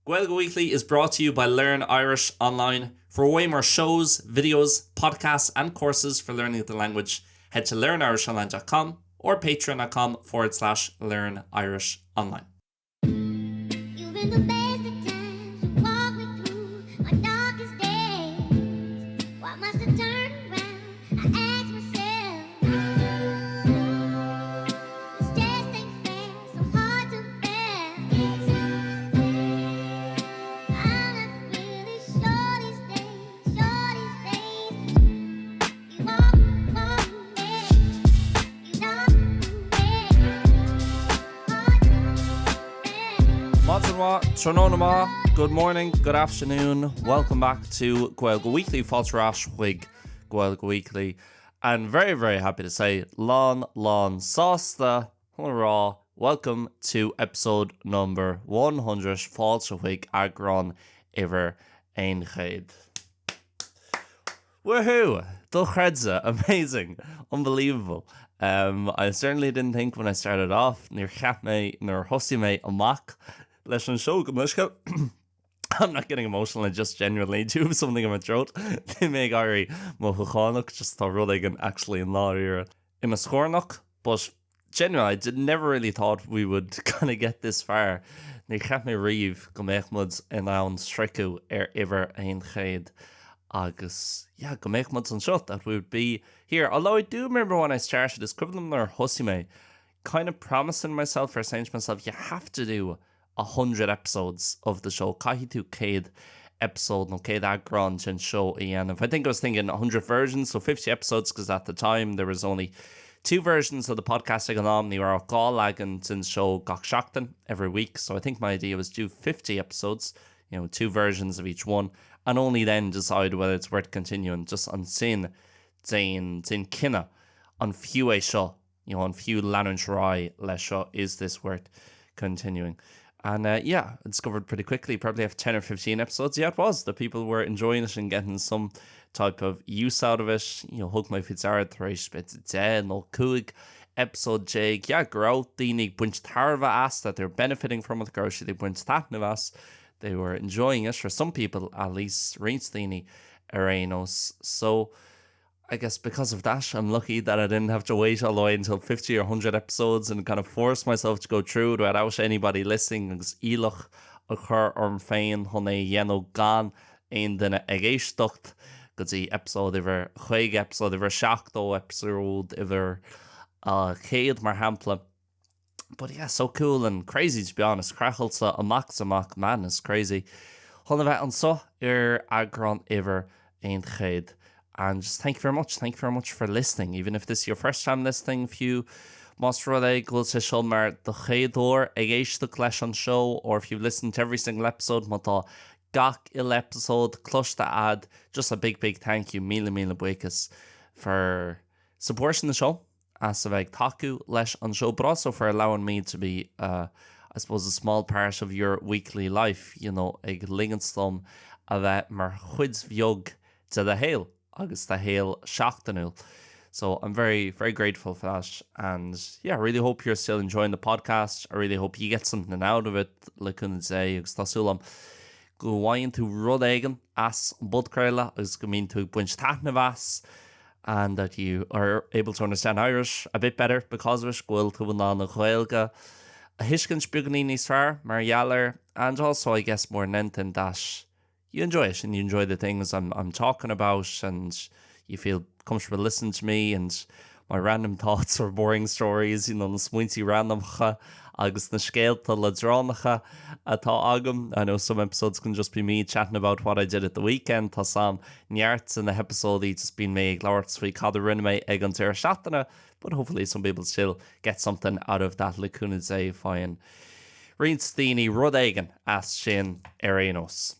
Gaeilge Weekly is brought to you by Learn Irish Online. For way more shows, videos, podcasts and courses for learning the language, head to learnirishonline.com or patreon.com forward slash learn Irish online. Maidin mhaith, tráthnóna maith, good morning, good afternoon, welcome back to Gaeilge Weekly, fáilte ar ais chuig Gaeilge Weekly. And very very happy to say, lán lán sásta chun a rá, welcome to episode number 100, fáilte chuig eagrán uimhir 100. Woohoo! Dochreidte! Amazing! Unbelievable! Um, I certainly didn't think when I started off, níor cheap mé nuair a thosaigh mé amach leis an seó go mbeadh I'm not getting emotional, I just genuinely do have something in my throat. Níl mé ag éirí mothúchánach, just tá rud éigin actually i ndáiríre i mo scornach, but genuinely I did, never really thought we would kind of get this far. Níor cheap mé riamh go mbeadh muid in ann sroicheadh ar uimhir 100 agus yeah, go mbeadh muid anseo, that we would be here. Although I do remember when I started, is cuimhin liom nuair a thosaigh mé, kind of promising myself or saying to myself, you have to do 100 episodes of the show, caithfidh tú 100 eipeasóid nó 100 eagrán den seó a dhéanamh. I think I was thinking 100 versions, so 50 episodes, because at the time there was only two versions of the podcast ag an am, ní raibh ach dhá leagan den seó gach seachtain, every week, so I think my idea was do 50 episodes, you know, two versions of each one, and only then decide whether it's worth continuing, just ansin déan, déan cinneadh an fiú é seo you know, an fiú leanúint ar aghaidh leis seo, is this worth continuing? And uh, yeah, I discovered pretty quickly, probably after 10 or 15 episodes, yeah, it was, that people were enjoying it and getting some type of use out of it. You know, thug mé faoi deara tar éis b'fhéidir 10 nó 15 eipeasóid, yeah, go raibh daoine ag baint tairbhe as, that they're benefiting from it, go raibh siad ag baint taitneamh as, they were enjoying it, for some people at least, roinnt daoine ar aon nós. So, I guess because of that I'm lucky that I didn't have to wait all the way until 50 or 100 episodes and kind of force myself to go through it without anybody listening agus iallach a chur orm féin chun é a dhéanamh gan aon duine ag éisteacht go dtí eipeasóid uimhir 50, eipeasóid uimhir 70, eipeasóid uimhir 100 mar shampla. But yeah, so cool and crazy to be honest, craiceáilte amach is amach, madness, crazy. Chun a bheith anseo ar eagrán uimhir 100 and just thank you very much, thank you very much for listening, even if this is your first time listening, fiú más rud é go bhfuil sé seo mar do chéad uair ag éisteacht leis an seó or if you've listened to every single episode má tá gach uile eipeasóid cloiste a'd, just a big big thank you, míle míle buíochas for supporting the show. as a bheith ag tacú leis an seó but also for allowing me to be uh, I suppose a small part of your weekly life, you know, ag ligint dom a bheith mar chuid bheag de do shaol agus do shaol seachtainiúil. So I'm very, very grateful for that and yeah, I really hope you're still enjoying the podcast. I really hope you get something out of it le cúnamh Dé agus tá súil agam go bhfaigheann tú rud éigin as an bpodchraoladh agus go mbíonn tú ag baint taitneamh as. and that you are able to understand Irish a bit better because of it, go bhfuil tú in ann an Ghaeilge a thuiscint beagáinín níos fearr mar gheall air, and also I guess more than anything that you enjoy it and you enjoy the things I'm, I'm talking about and you feel comfortable listening to me and my random thoughts or boring stories, you know, na smaointe randamacha agus na scéalta leadránacha atá agam. I know some episodes can just be me chatting about what I did at the weekend, tá 's a'm neart de na heipeasóidí just bíonn mé ag labhairt faoi cad a rinne mé ag an deireadh seachtaine but hopefully some people still get something out of that le cúnamh Dé faigheann roinnt daoine rud éigin as sin ar aon nós.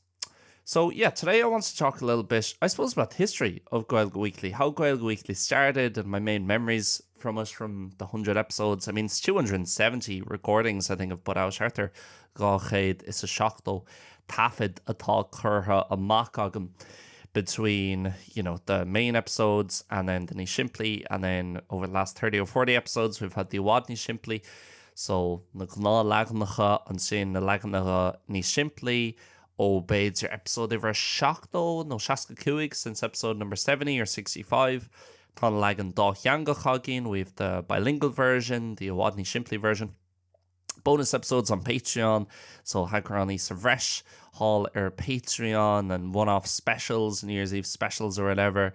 So yeah, today I want to talk a little bit, I suppose, about the history of Gaeilge Weekly, how Gaeilge Weekly started and my main memories from it from the 100 episodes. I mean, it's 270 recordings I think I've put out thart ar 270 taifead atá curtha amach agam between, you know, the main episodes and then the Níos Simplí and then over the last 30 or 40 episodes we've had the I bhFad Níos Simplí. So na gnáthleaganacha, ansin na leaganacha níos simplí ó b'fhéidir episode uimhir 70 nó 65 since episode number 70 or 65. Tá an leagan dátheangach againn, we have the bilingual version, the i bhfad níos simplí version. Bonus episodes on Patreon, so heagráin sa bhreis thall ar Patreon and one-off specials, New Year's Eve specials or whatever.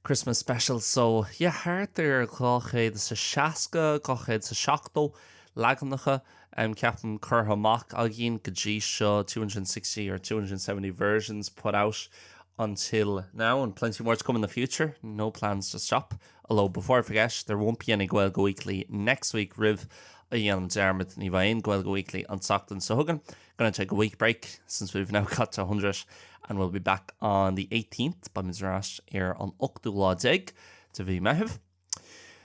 Christmas specials, so yeah, thart ar 260, 270 leaganacha ceapaim curtha amach againn go dtí seo, 260 or 270 versions put out until now and plenty more to come in the future, no plans to stop. Although before I forget, there won't be any Gaeilge Weekly next week roimh a dhéanaim dearmad ní bheidh aon Gaeilge Weekly an tseachtain seo chugainn. Gonna take a week break since we've now got to 100 and we'll be back on the 18th beimid ar ais ar an ochtú lá déag de mhí Meitheamh.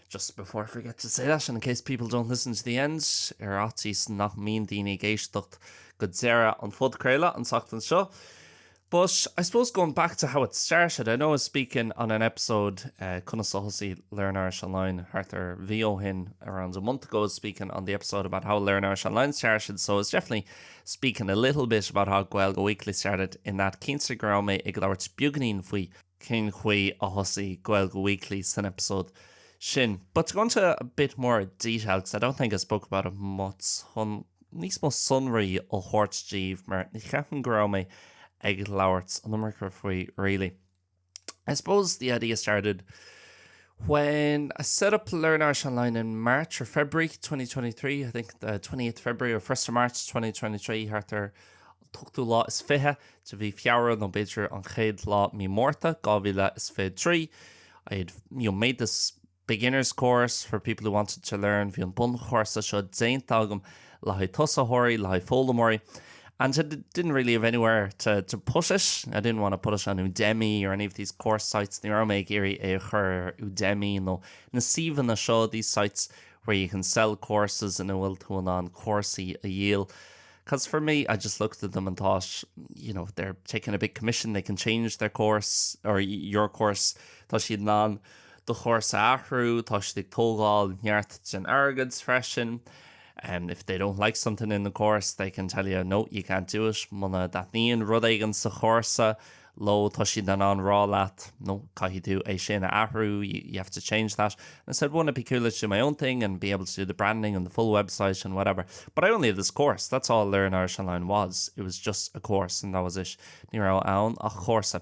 Just before I forget to say that, and in case people don't listen to the end, ar fhaitíos nach mbíonn daoine ag éisteacht go deireadh an phodchraoladh an tseachtain seo. But I suppose going back to how it started, I know I was speaking on an episode uh, conas a thosaigh Learn Irish Online thart ar mhí ó shin around a month ago, I was speaking on the episode about how Learn Irish Online started, so I was definitely speaking a little bit about how Gaeilge Weekly started in that cinnte go raibh mé ag labhairt beagáinín faoi cén chaoi a thosaigh Gaeilge Weekly san episode sin. But to go into a bit more detail, because I don't think I spoke about it much, chun níos mó sonraí a thabhairt daoibh mar ní cheapaim go raibh mé ag labhairt an iomarca faoi really. I suppose the idea started when I set up Learn Irish Online in March or February 2023, I think the 28th February or 1st of March 2023, thart ar an t-ochtú lá is fiche de mhí Feabhra nó b'fhéidir an chéad lá mí Márta 2023. I had you know, made this beginners course for people who wanted to learn, bhí an bunchúrsa seo déanta agam le haghaidh tosaitheoirí, le haghaidh foghlaimeoirí, and I didn't really have anywhere to, to put it. I didn't want to put it on Udemy or any of these course sites, ní raibh mé ag iarraidh é a chur ar Udemy nó na suíomhanna seo, these sites where you can sell courses ina bhfuil tú in ann cúrsaí a dhíol. Because for me, I just looked at them and thought, you know, they're taking a big commission, they can change their course or your course, tá siad in ann do chúrsa a athrú, tá siad ag tógáil neart den airgead freisin. Um, if they don't like something in the course, they can tell you, no, you can't do it. Muna dtaitníonn rud éigin sa chúrsa leo, tá siad in ann rá leat, no, caithfidh tú é sin a athrú, you, you have to change that. And I said, wouldn't it be cool to do my own thing and be able to do the branding and the full website and whatever. But I only had this course. That's all Learn Irish Online was. It was just a course and that was it. Ní raibh ann ach chúrsa.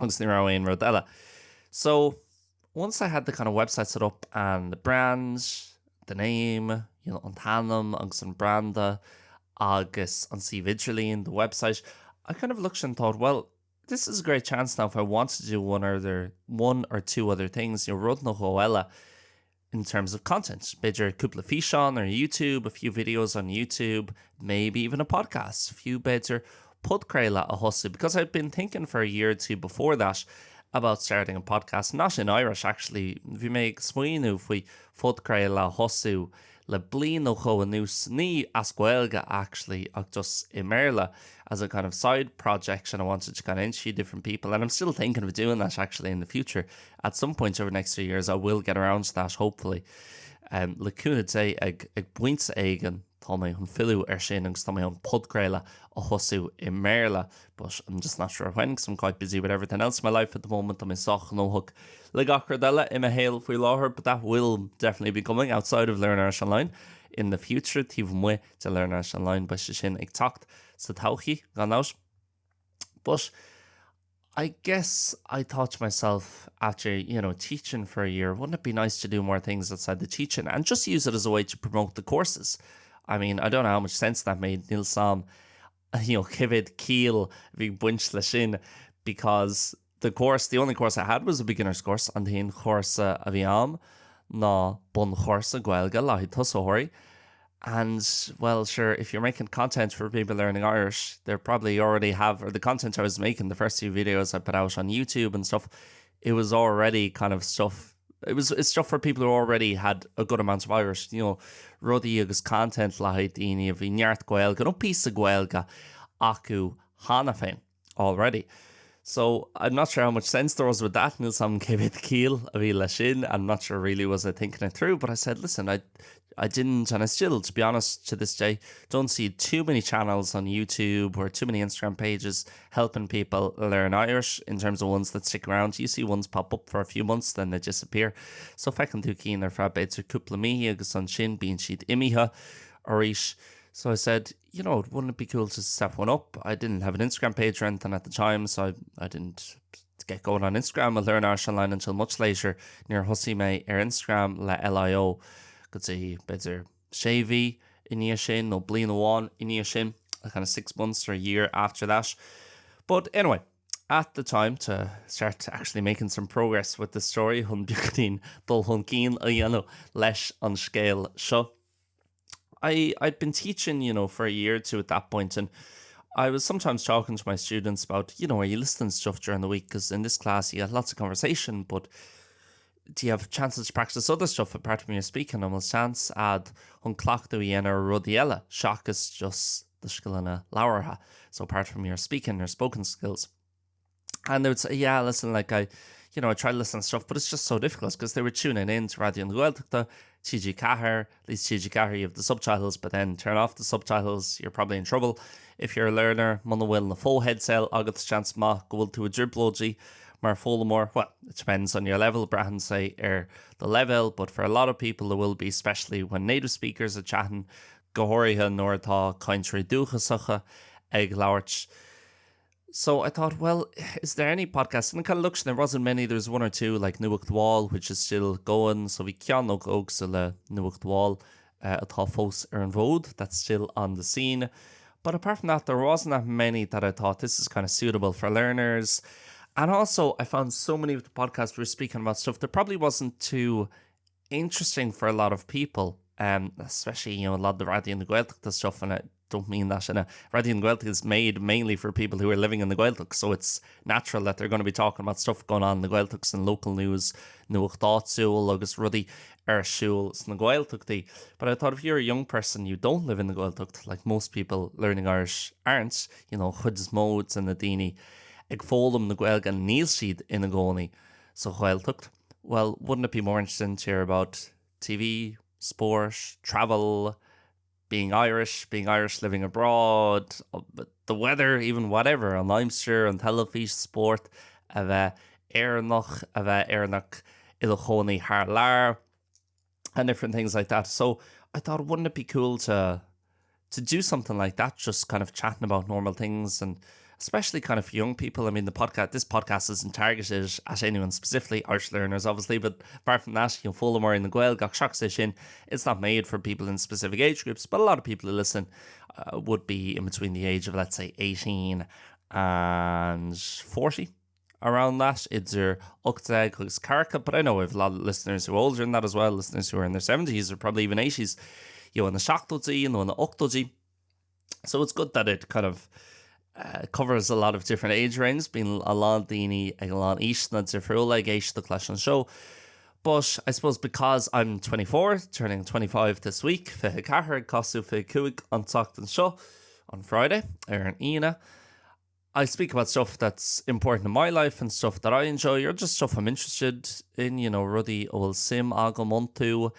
Agus ní raibh aon rud eile. So, once I had the kind of website set up and the brand, the name, you know, an t-ainm agus an branda agus an suíomh idirlín, the website, I kind of looked and thought, well, this is a great chance now if I want to do one or other, one or two other things, you know, rud nó dhó eile in terms of content. B'fhéidir cúpla físeán ar YouTube, a few videos on YouTube, maybe even a podcast, fiú b'fhéidir podchraoladh a thosú, because I'd been thinking for a year or two before that about starting a podcast, not in Irish actually, bhí mé ag smaoineamh faoi phodchraoladh a thosú le bliain nó dhó anuas, ní as Gaeilge actually ach just i mBéarla as a kind of side project and I wanted to kind of interview different people and I'm still thinking of doing that actually in the future. At some point over the next few years I will get around to that hopefully. Um, le cúnamh Dé ag, ag pointe éigin tá mé chun filleadh ar sin agus tá mé chun podchraoladh a thosú i mBéarla, but I'm just not sure when because I'm quite busy with everything else in my life at the moment, tá mé sách gnóthach le gach rud eile i mo shaol faoi láthair, but that will definitely be coming outside of Learn Irish Online in the future, taobh amuigh de Learn Irish Online beidh sé sin ag teacht sa todhchaí, gan dabht. But I guess I thought to myself after, you know, teaching for a year, wouldn't it be nice to do more things outside the teaching and just use it as a way to promote the courses? I mean, I don't know how much sense that made, níl 's a'm, you know, cé mhéad ciall a bhí ag baint leis sin because the course, the only course I had was a beginner's course, an t-aon chúrsa a bhí a'm ná bunchúrsa Gaeilge le haghaidh tosaitheoirí And, well, sure, if you're making content for people learning Irish, they probably already have, or the content I was making, the first few videos I put out on YouTube and stuff, it was already kind of stuff, it was it's stuff for people who already had a good amount of Irish, you know, rudaí agus content le haghaidh daoine a bhí neart Gaeilge nó píosa Gaeilge acu cheana féin. already. So, I'm not sure how much sense there was with that, níl 's a'm cé mhéad ciall a bhí leis sin, I'm not sure really was I thinking it through, but I said, listen, I, I didn't and I still to be honest to this day don't see too many channels on YouTube or too many Instagram pages helping people learn Irish in terms of ones that stick around. You see ones pop up for a few months then they disappear. So feiceann tú cinn ar feadh b'fhéidir cúpla mí agus ansin bíonn siad imithe arís. So I said, you know, wouldn't it be cool to set one up? I didn't have an Instagram page or anything at the time, so I, I didn't get going on Instagram with Learn Irish Online until much later. Níor thosaigh mé ar Instagram le LIO go dtí b'fhéidir sé mhí i ndiaidh sin nó bliain amháin i ndiaidh sin, kind of six months or a year after that. But anyway, at the time to start actually making some progress with the story chun beagáinín dul chun cinn a dhéanamh leis an scéal seo. I, I'd been teaching, you know, for a year or two at that point and I was sometimes talking to my students about, you know, are you listening to stuff during the week? Because in this class you get lots of conversation, but do you have chances to practice other stuff apart from your speaking? An bhfuil seans a'd chun cleachtadh a dhéanamh ar rudaí eile seachas just do scileanna labhartha, so apart from your speaking or spoken skills. And they would say, yeah, listen, like I, you know, I try to listen to stuff, but it's just so difficult because they were tuning in to Raidió na Gaeltachta, TG4, at least TG4 you have the subtitles, but then turn off the subtitles, you're probably in trouble. If you're a learner, muna bhfuil na fotheidil agat seans maith go bhfuil tú i dtrioblóidí mar foghlaimeoir. Well, it depends on your level, braitheann sé ar do leibhéal, but for a lot of people it will be, especially when native speakers are chatting, go háirithe nuair atá cainteoirí dúchasacha ag labhairt. So I thought, well, is there any podcast? And I kind of looked and there wasn't many. There was one or two, like Nuacht Mhall, which is still going. So bhí ceann nó dhó cosúil le Nuacht Mhall uh, atá fós ar an bhfód, that's still on the scene. But apart from that, there wasn't that many that I thought this is kind of suitable for learners. And also, I found so many of the podcasts were speaking about stuff that probably wasn't too interesting for a lot of people. Um, especially, you know, a lot of the Raidió na Gaeltachta stuff, and I don't mean that in a Raidió na Gaeltachta is made mainly for people who are living in the Gaeltacht, so it's natural that they're going to be talking about stuff going on in the Gaeltachts and local news, nuacht áitiúil agus rudaí ar siúl sna Gaeltachtaí. But I thought if you're a young person, you don't live in the Gaeltacht, like most people learning Irish aren't, you know, chuid is mó de na daoine ag foghlaim na Gaeilge níl siad ina gcónaí sa Ghaeltacht. Well, wouldn't it be more interesting to hear about TV, sport, travel, being Irish, being Irish living abroad, the weather, even whatever, an aimsir, an teilifís, spórt, a bheith Éireannach, a bheith Éireannach i do chónaí thar lear, and different things like that. So I thought, wouldn't it be cool to to do something like that, just kind of chatting about normal things and especially kind of young people. I mean, the podcast, this podcast isn't targeted at anyone specifically, Irish learners, obviously, but apart from that, you know, foghlaimeoirí na Gaeilge ach seachas é sin, it's not made for people in specific age groups, but a lot of people who listen uh, would be in between the age of, let's say, 18 and 40 around that idir 18 agus ceathracha, but I know I have a lot of listeners who are older than that as well, listeners who are in their 70s or probably even 80s, you know, ina seachtóidí nó ina ochtóidí. So it's good that it kind of uh, covers a lot of different age ranges, bíonn a lán daoine ag a lán aoiseanna difriúla ag éisteacht leis an seó. But I suppose because I'm 24, turning 25 this week, 24 ag casadh 25 an tseachtain seo, on Friday, ar an Aoine, I speak about stuff that's important in my life and stuff that I enjoy or just stuff I'm interested in, you know, rudaí a bhfuil suim agam iontu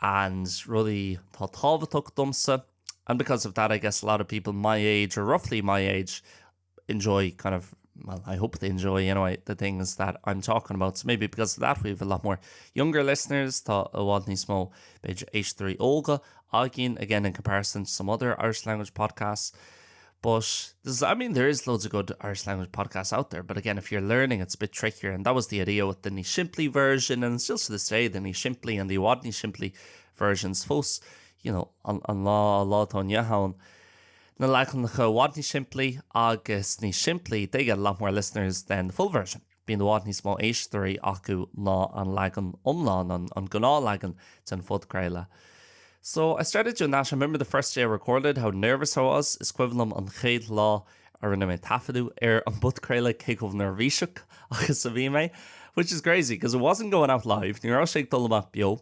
and rudaí atá tábhachtach domsa. And because of that, I guess a lot of people my age or roughly my age enjoy kind of well, I hope they enjoy anyway the things that I'm talking about. So maybe because of that we have a lot more younger listeners tá i bhfad níos mó b'fhéidir éisteoirí óga againn again in comparison to some other Irish language podcasts. But there's, I mean, there is loads of good Irish language podcasts out there, but again, if you're learning, it's a bit trickier. And that was the idea with the Níos Simplí version, and still to this day, the Níos Simplí and the i bhfad Níos Simplí versions fós, you know, an, an lá lá atá inniu ann. Na leaganacha i bhfad níos simplí agus níos simplí, they get a lot more listeners than the full version. Bíonn i bhfad níos mó éisteoirí acu ná an leagan iomlán, an, an gnáthleagan den phodchraoladh. So I started doing that. I remember the first day I recorded how nervous I was. Is cuimhin liom an chéad lá a rinne mé taifeadadh ar an bpodchraoladh cé chomh neirbhíseach agus a bhí mé, which is crazy because it wasn't going out live. Ní raibh sé ag dul amach beo.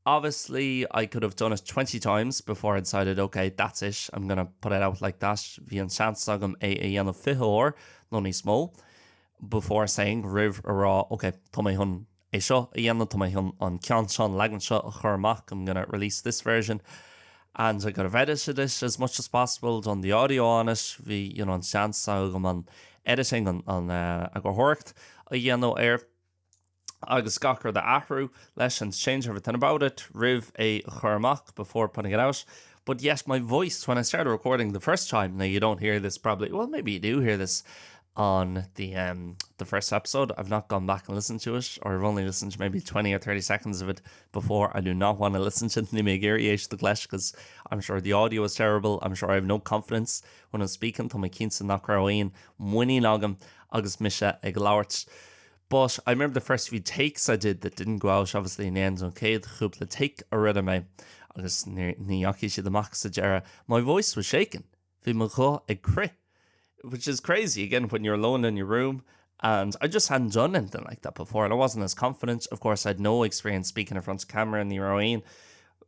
Obviously, I could have done it 20 times before I decided, okay, that's it, I'm gonna put it out like that. Bhí an seans agam é a dhéanamh 20 uair nó níos mó before saying roimh a rá, okay, tá mé chun é seo a dhéanamh, tá mé chun an ceann seo, an leagan seo a chur amach, I'm gonna release this version and I got edited it as much as possible, done the audio on it, bhí you know an seans agam an editing, an an eagarthóireacht a dhéanamh air agus gach rud a athrú leis and change everything about it roimh é a chur amach before putting it out. But yes, my voice when I started recording the first time, now you don't hear this probably, well maybe you do hear this on the um the first episode. I've not gone back and listened to it or I've only listened to maybe 20 or 30 seconds of it before. I do not want to listen to Níl mé ag iarraidh éisteacht leis because I'm sure the audio is terrible. I'm sure I have no confidence when I'm speaking Tá mé cinnte nach raibh aon muinín agam agus mise ag labhairt. But I remember the first few takes I did that didn't go out obviously in the end an chéad chúpla take a rinne mé agus ní dheachaigh siad amach sa deireadh. My voice was shaking. Bhí mo ghuth ag crith. Which is crazy again when you're alone in your room and I just hadn't done anything like that before and I wasn't as confident. Of course, I had no experience speaking in front of camera ní raibh aon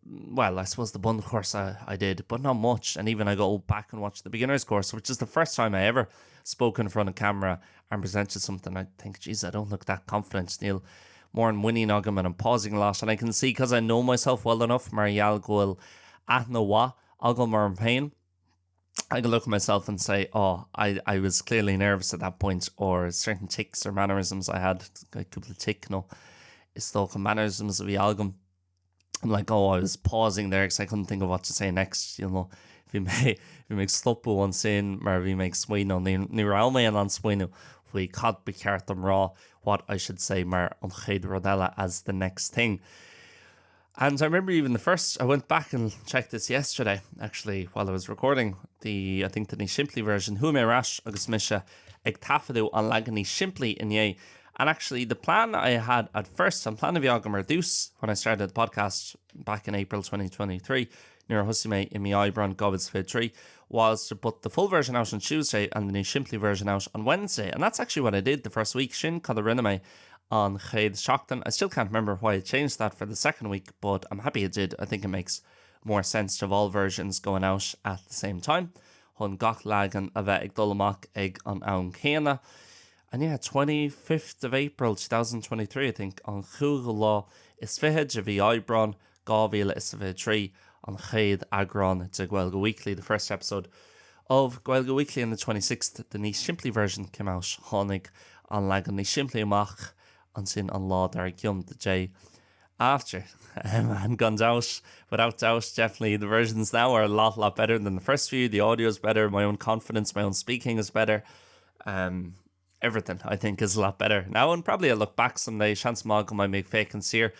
well, I suppose the bunchúrsa I, I did, but not much. And even I go back and watch the beginner's course, which is the first time I ever spoke in front of camera and presented something. I think, geez, I don't look that confident. Níl mórán muinín agam and I'm pausing a lot. And I can see because I know myself well enough, mar gheall go bhfuil aithne mhaith agam orm féin. I can look at myself and say, oh, I, I was clearly nervous at that point, or certain tics or mannerisms I had, cúpla tic nó is dócha mannerisms a bhí agam. I'm like, oh, I was pausing there because I couldn't think of what to say next, you know. Bhí mé bhí mé ag stopadh ansin mar bhí mé ag smaoineamh, ní ní raibh mé in ann smaoineamh faoi cad ba cheart dom rá, what I should say mar an chéad rud eile as the next thing. And I remember even the first, I went back and checked this yesterday, actually, while I was recording the, I think the níos simplí version, chuaigh mé ar ais agus mise ag taifeadadh an leagan níos simplí inné. And actually, the plan I had at first, an plean a bhí agam ar dtús when I started the podcast back in April 2023, nuair a thosaigh mé i mí Aibreán 2023, was to put the full version out on Tuesday and the níos simplí version out on Wednesday. And that's actually what I did the first week. Sin cad a rinne mé an chéad seachtain. I still can't remember why I changed that for the second week, but I'm happy it did. I think it makes more sense to have all versions going out at the same time. Chun gach leagan a bheith ag dul amach ag an am céanna. And yeah, 25th of April 2023, I think, an chúigiú lá is fiche de mhí Aibreán 2023, an chéad eagrán de Gaeilge Weekly, the first episode of Gaeilge Weekly on the 26th, the níos simplí version came out, tháinig an leagan níos simplí amach ansin an lá dár gcionn, the day after. Um, and gan dabht, without doubt, definitely the versions now are a lot, lot better than the first few. The audio is better, my own confidence, my own speaking is better. Um, everything I think is a lot better now and probably I'll look back someday seans maith go mbeidh mé ag féachaint siar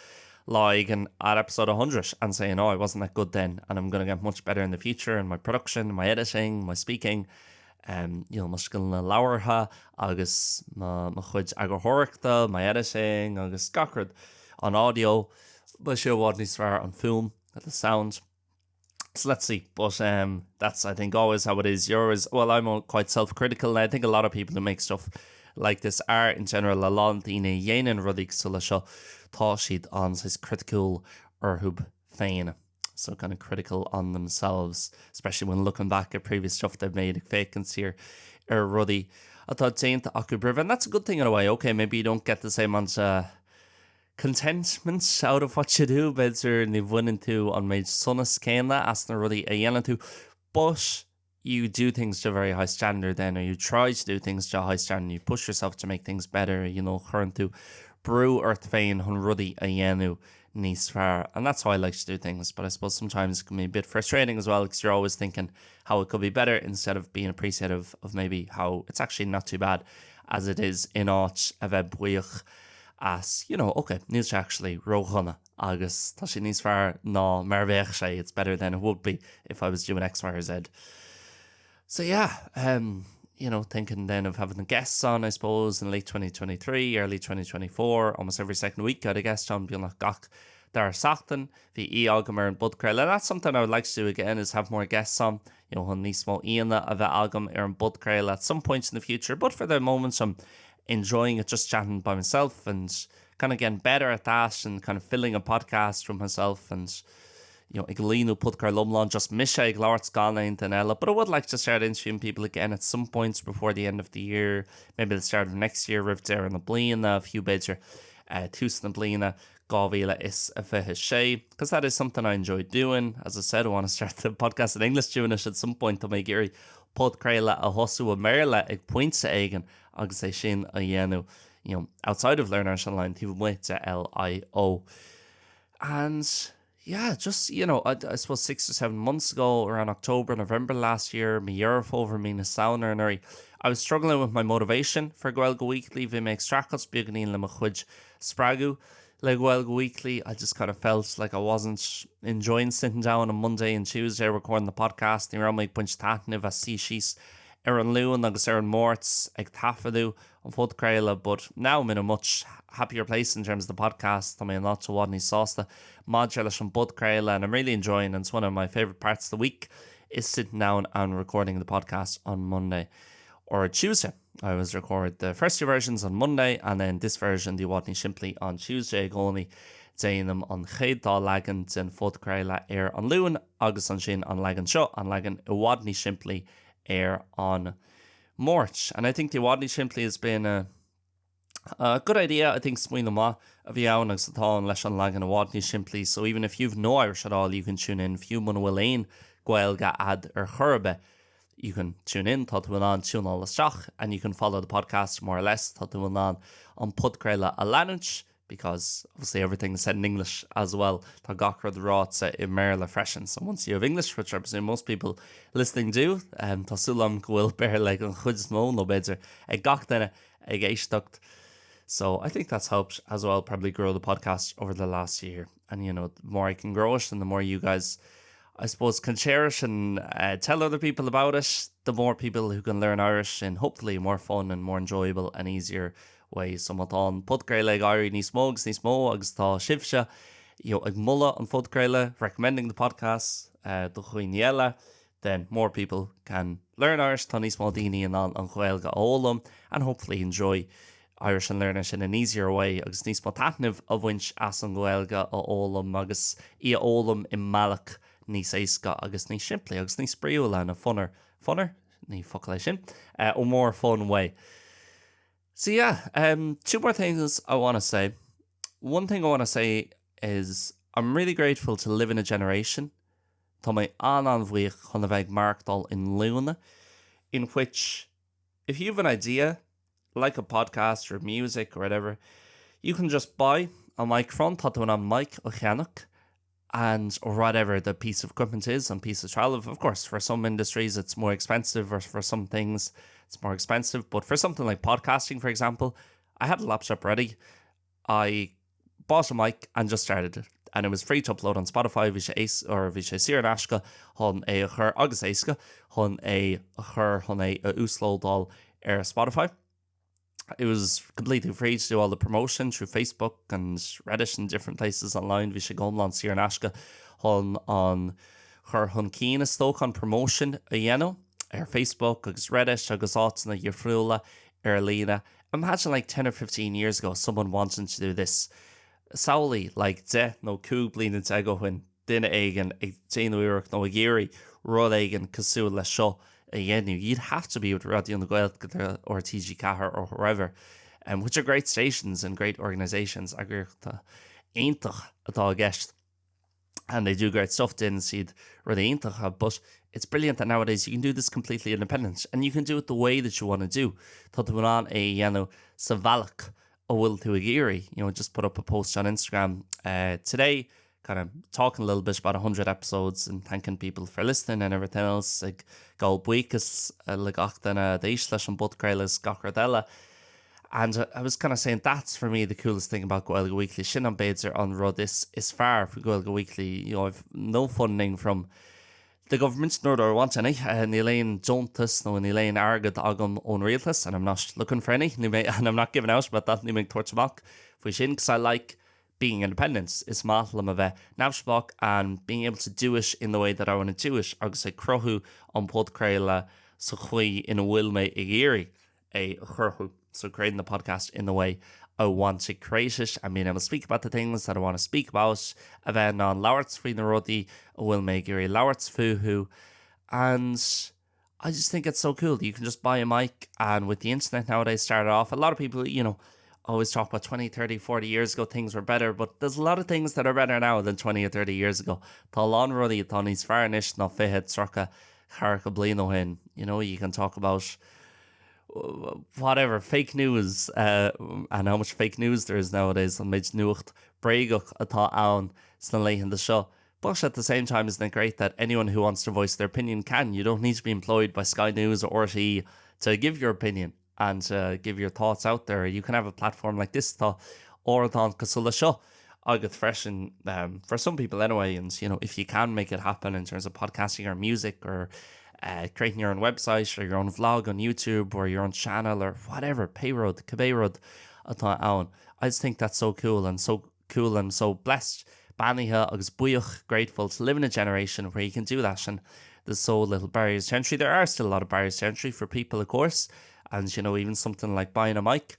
lá éigin at episode 100 and saying oh I wasn't that good then and I'm gonna get much better in the future in my production, my editing, my speaking um, you know, mo scileanna labhartha agus mo, mo chuid eagarthóireachta, my editing agus gach rud an audio, beidh sé i bhfad níos fearr an fuaim, the sound. So let's see, but um, that's I think always how it is. You're always, well, I'm quite self-critical and I think a lot of people who make stuff like this are in general a lán daoine a dhéanann rudaí cosúil le seo tá siad an-saghas criticiúil orthu féin. So kind of critical on themselves, especially when looking back at previous stuff they've made ag féachaint siar ar rudaí atá déanta acu roimhe. And that's a good thing in a way. Okay, maybe you don't get the same amount of contentment out of what you do, b'fhéidir ní bhaineann tú an méid sonas céanna as na rudaí a dhéanann tú, but you do things to a very high standard then, or you try to do things to a high standard, you push yourself to make things better, you know, cuireann tú brú ort féin chun rudaí a dhéanamh níos fearr. And that's how I like to do things, but I suppose sometimes it can be a bit frustrating as well because you're always thinking how it could be better instead of being appreciative of maybe how it's actually not too bad as it is in áit a bheith buíoch as, you know, ok, níl sé actually ródhona agus tá sé níos fearr ná mar a bheadh sé, it's better than it would be if I was doing X, Y or Z. So yeah, um, you know, thinking then of having the guests on, I suppose, in late 2023, early 2024, almost every second week I had a guest on, beagnach gach dara seachtain, bhí aoi agam ar an bpodchraoladh. And that's something I would like to do again is have more guests on, you know, chun níos mó aíonna a bheith agam ar an bpodchraoladh at some point in the future, but for the moment I'm enjoying it just chatting by myself and kind of getting better at that and kind of filling a podcast from myself and you know, ag líonadh podchraoladh iomlán just mise ag labhairt gan aon duine eile, but I would like to start interviewing people again at some point before the end of the year, maybe the start of next year roimh deireadh na bliana, fiú b'fhéidir. tús na bliana 2026. Because that is something I enjoy doing. As I said, I want to start the podcast in English doing it at some point Tá mé ag iarraidh podchraoladh a thosú i mBéarla ag pointe éigin agus é sin a dhéanamh you know, outside of Learn Irish Online taobh amuigh de LIO. And yeah, just, you know, I, I suppose 6 or 7 months ago, around October, November last year, mí Dheireadh Fómhair, mí na Samhna anuraidh, I was struggling with my motivation for Gaeilge Weekly, bhí mé ag streachailt beagáinín le mo chuid spreagadh le Gaeilge Weekly. I just kind of felt like I wasn't enjoying sitting down on Monday and Tuesday recording the podcast, ní raibh mé ag baint taitnimh as suí síos ar an Luan agus ar an Máirt ag taifeadadh an phodchraoladh but now I'm in a much happier place in terms of the podcast, tá mé in áit i bhfad níos sásta maidir leis an bpodchraoladh and I'm really enjoying and it's one of my favourite parts of the week is sitting down and recording the podcast on Monday or Tuesday. I always record the first two versions on Monday and then this version, the I bhfad níos simplí on Tuesday i gcónaí déanaim an chéad dá leagan den phodchraoladh ar an Luan agus ansin an leagan seo, an leagan i bhfad níos simplí ar an Máirt. And I think the i bhfad níos simplí has been a a good idea, I think smaoineamh maith a bhí ann agus atá ann leis an leagan i bhfad níos simplí so even if you've no Irish at all you can tune in fiú muna bhfuil aon Gaeilge a'd ar chor ar bith you can tune in, tá tú in ann tiúnáil isteach and you can follow the podcast more or less, tá tú in ann an podchraoladh a leanúint because obviously everything is said in English as well, tá gach rud ráite i mBéarla freisin so once you have English, which I presume most people listening do, um, tá súil agam go bhfuil Béarla ag an chuid is mó nó b'fhéidir ag gach duine ag éisteacht. So I think that's helped as well probably grow the podcast over the last year and you know the more I can grow it and the more you guys I suppose can share it and uh, tell other people about it, the more people who can learn Irish in hopefully more fun and more enjoyable and easier way. So má tá an podchraoladh ag éirí níos mó agus níos mó agus tá sibhse you know, ag moladh an phodchraoladh, recommending the podcast uh, do dhaoine eile, then more people can learn Irish, tá níos mó daoine in ann an Ghaeilge a fhoghlaim and hopefully enjoy Irish and learn it in an easier way agus níos mó taitnimh a bhaint as an Ghaeilge a fhoghlaim agus í a fhoghlaim i mbealach níos éasca agus níos simplí agus níos spraíúla in a funner, funner? Ní focal é sin, uh, a more fun way. So yeah, um, two more things I want to say. One thing I want to say is I'm really grateful to live in a generation Tá mé an-an-bhuíoch chun a bheith ag maireachtáil i nglúin in which if you have an idea, like a podcast or music or whatever, you can just buy a microphone, tá tú in ann mic a cheannach, and or whatever the piece of equipment is, an piece of trealamh. Of course, for some industries it's more expensive or for some things it's more expensive, but for something like podcasting, for example, I had a laptop ready. I bought a mic and just started it and it was free to upload on Spotify, bhí sé éas or bhí sé saor in aisce chun é a chur agus éasca chun é a chur chun é a uaslódáil ar Spotify. It was completely free to do all the promotion through Facebook and Reddit and different places online, bhí sé go hiomlán saor in aisce chun an chur chun cinn is dócha an promotion a dhéanamh ar Facebook agus Reddit agus áiteanna difriúla ar líne. Imagine like 10 or 15 years ago someone wanting to do this. Samhlaigh like 10 nó 15 bliana ó shin duine éigin ag déanamh iarracht nó ag iarraidh rud éigin cosúil leis seo a dhéanamh. You'd have to be with Raidió na Gaeltachta or TG4 or whoever, um, which are great stations and great organisations, eagraíochtaí iontach atá i gceist. And they do great stuff, déanann siad rudaí iontacha, but it's brilliant that nowadays you can do this completely independent and you can do it the way that you want to do. Tá tú in ann é a dhéanamh sa bhealach a bhfuil tú ag iarraidh. You know, just put up a post on Instagram uh, today, kind of talking a little bit about 100 episodes and thanking people for listening and everything else, ag gabháil buíochas uh, le gach duine a d'éist leis an bpodchraoladh is gach rud eile. And I was kind of saying that's for me the coolest thing about Gaeilge Weekly, sin an b'fhéidir an rud is is fearr faoi Gaeilge Weekly, you know, I've no funding from the government nor do I want any, níl aon deontas nó níl aon airgead agam ón rialtas and I'm not looking for any, níl mé and I'm not giving out about that, níl mé ag tabhairt amach faoi sin because I like being independent, is maith liom a bheith neamhspleách and being able to do it in the way that I want to do it agus ag cruthú an podchraoladh sa chaoi ina bhfuil mé ag iarraidh é a chruthú. So creating the podcast in the way I want to create it and being able to speak about the things that I want to speak about, a bheith in ann labhairt faoi na rudaí a bhfuil mé ag iarraidh labhairt fúthu and I just think it's so cool. You can just buy a mic and with the internet nowadays start off. A lot of people, you know, Always talk about 20, 30, 40 years ago things were better, but there's a lot of things that are better now than 20 or 30 years ago. Tá a lán rudaí atá níos fearr anois ná 20, 30, 40 bliain ó shin. You know, you can talk about whatever, fake news uh, and how much fake news there is nowadays an méid nuacht bréagach atá ann sna laethanta seo. But at the same time, isn't it great that anyone who wants to voice their opinion can? You don't need to be employed by Sky News or RTE to give your opinion and to give your thoughts out there. You can have a platform like this tá ardán cosúil le seo agat freisin um, for some people anyway and you know if you can make it happen in terms of podcasting or music or uh, creating your own website or your own vlog on YouTube or your own channel or whatever pé rud cibé rud atá ann. I just think that's so cool and so cool and so blessed beannaithe agus buíoch grateful to live in a generation where you can do that and there's so little barriers to entry. There are still a lot of barriers to entry for people of course and you know even something like buying a mic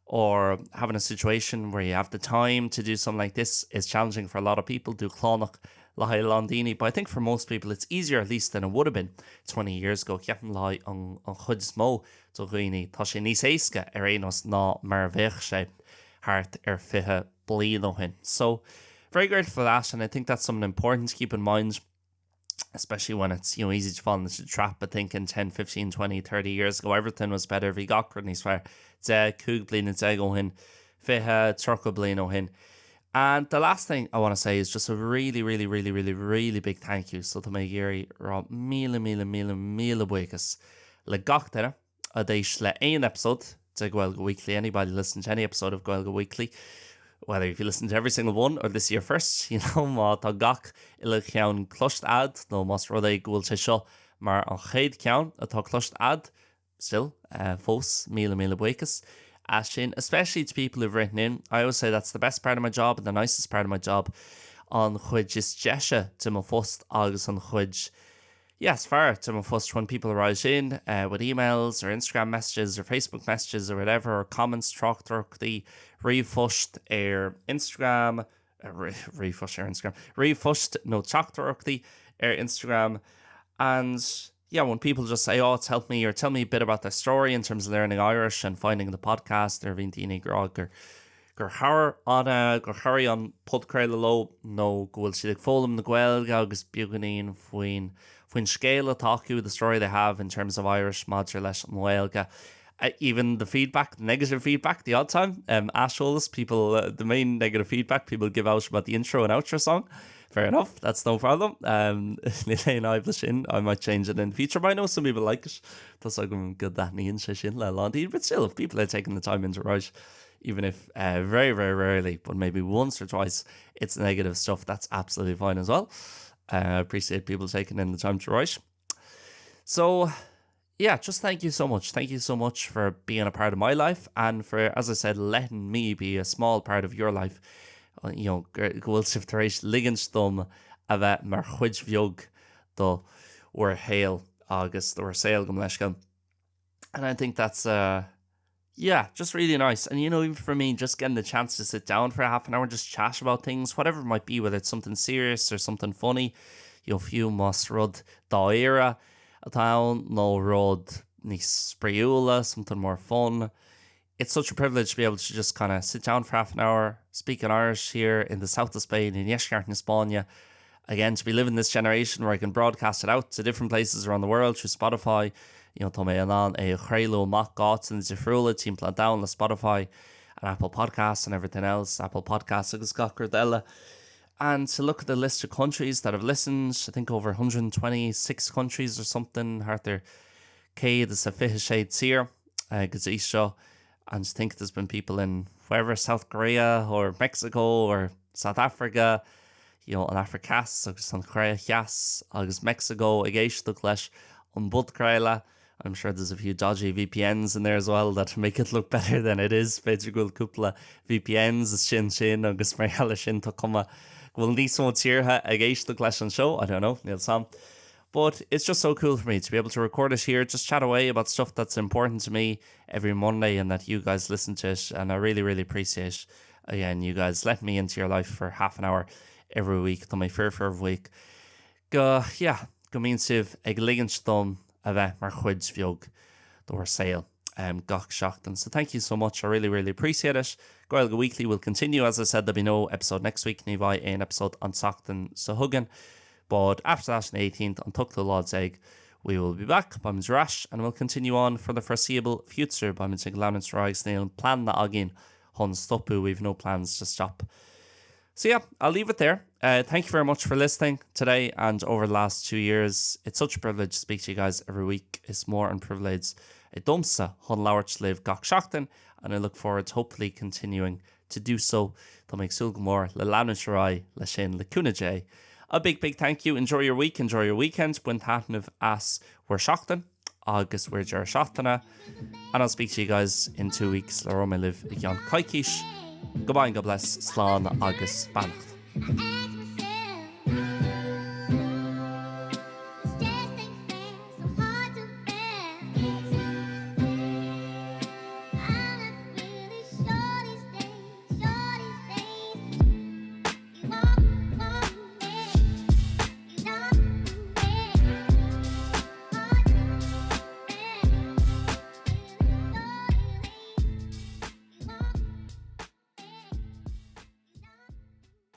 or having a situation where you have the time to do something like this is challenging for a lot of people dúshlánach le haghaidh a lán daoine, but I think for most people it's easier at least than it would have been 20 years ago ceapaim le haghaidh an an chuid is mó de dhaoine tá sé níos éasca ar aon nós ná mar a bheadh sé thart ar 20 bliain ó shin. So very grateful for that and I think that's something important to keep in mind especially when it's you know easy to fall into the trap of thinking 10, 15, 20, 30 years ago everything was better bhí gach rud níos fearr 10, 15 bliana ó shin, 20, 30 bliain ó shin. And the last thing I want to say is just a really, really, really, really, really big thank you. So tá mé ag iarraidh rá míle míle míle míle buíochas le gach duine a d'éist le aon episode de Gaeilge Weekly. Anybody listen to any episode of Gaeilge Weekly, whether if you listen to every single one or this is your first, you know, má tá gach uile cheann cloiste agat nó más rud é go bhfuil sé seo mar an chéad cheann atá cloiste agat, still, uh, fós míle míle buíochas as sin, especially to people who've written in. I always say that's the best part of my job and the nicest part of my job. An chuid is deise de mo phost agus an chuid is fearr de mo phost when people write in uh, with emails or Instagram messages or Facebook messages or whatever or comments tráchtaireachtaí ríomhphost ar Instagram uh, ríomhphost ar Instagram ríomhphost nó teachtaireachtaí ar Instagram and yeah, when people just say, oh, it's helped me or tell me a bit about their story in terms of learning Irish and finding the podcast nuair a bhíonn daoine ag rá gur gur chabhair an gur chabhraigh an podchraoladh leo nó go bhfuil siad ag foghlaim na Gaeilge agus beagáinín faoin faoin scéal atá acu the story they have in terms of Irish maidir leis an nGaeilge. Uh, even the feedback, the negative feedback, the odd time, um, aiseolas, people, uh, the main negative feedback people give out about the intro and outro song. Fair enough, that's no problem. Um, Níl aon fhadhb leis sin, I might change it in the future, but I know some people like it. Tá a fhios agam go dtaitníonn sé sin le a lán daoine, but still, if people are taking the time in to write, even if uh, very, very rarely, but maybe once or twice, it's negative stuff, that's absolutely fine as well. Uh, I appreciate people taking in the time to write. So, yeah, just thank you so much. Thank you so much for being a part of my life and for, as I said, letting me be a small part of your life. Uh, you know, go bhfuil sibh tar éis ligint dom a bheith mar chuid bheag de bhur shaol agus de bhur saol gabh mo leithscéal. And I think that's uh, yeah, just really nice. And you know, even for me, just getting the chance to sit down for a half an hour and just chat about things, whatever it might be, whether it's something serious or something funny, you know, fiú más rud dáiríre atá ann nó rud níos spraíúla, something more fun. It's such a privilege to be able to just kind of sit down for half an hour, speak in Irish here in the south of Spain, in deisceart na Spáinne. Again, to be living this generation where I can broadcast it out to different places around the world through Spotify. You know, tá mé in ann é a chraoladh amach go áiteanna difriúla timpeall an domhain le Spotify and Apple Podcasts and everything else, Apple Podcasts agus gach rud eile. And to look at the list of countries that have listened, I think over 126 countries or something, thart ar 126 tír uh, go dtí seo. And to think there's been people in wherever, South Korea or Mexico or South Africa, you know, an Afraic Theas agus an Chóiré Theas agus Mexico ag éisteacht leis an bpodchraoladh. I'm sure there's a few dodgy VPNs in there as well that make it look better than it is. B'fhéidir go bhfuil cúpla VPNs istigh ansin agus mar gheall air sin tá cuma go bhfuil níos mó tíortha ag éisteacht leis an seó, I don't know, níl a fhios agam. But it's just so cool for me to be able to record it here, just chat away about stuff that's important to me every Monday and that you guys listen to it and I really really appreciate again you guys let me into your life for half an hour every week Tá mé fíor fíorbhuíoch go yeah, go mbíonn sibh ag ligint dom a bheith mar chuid bheag de bhur saol. um, gach seachtain. So thank you so much. I really really appreciate it. Gaeilge Weekly will continue as I said there'll be no episode next week ní bheidh aon episode an tseachtain seo chugainn. But after that on the 18th an t-ochtú lá déag we will be back beimid ar ais and we'll continue on for the foreseeable future beimid ag leanúint ar aghaidh níl pleananna againn chun stopadh we've no plans to stop. So yeah, I'll leave it there. Uh, thank you very much for listening today and over the last two years. It's such a privilege to speak to you guys every week. Is mór an pribhléid é domsa chun labhairt libh gach seachtain and I look forward to hopefully continuing to do so. Tá mé ag súil go mór le leanúint ar aghaidh leis sin le cúnamh Dé. A big big thank you. Enjoy your week, enjoy your weekend. Bain taitneamh as bhur seachtain agus bhur deireadh seachtaine. And I'll speak to you guys in two weeks labhróidh mé libh i gceann coicís. Goodbye and God bless, slán agus beannacht.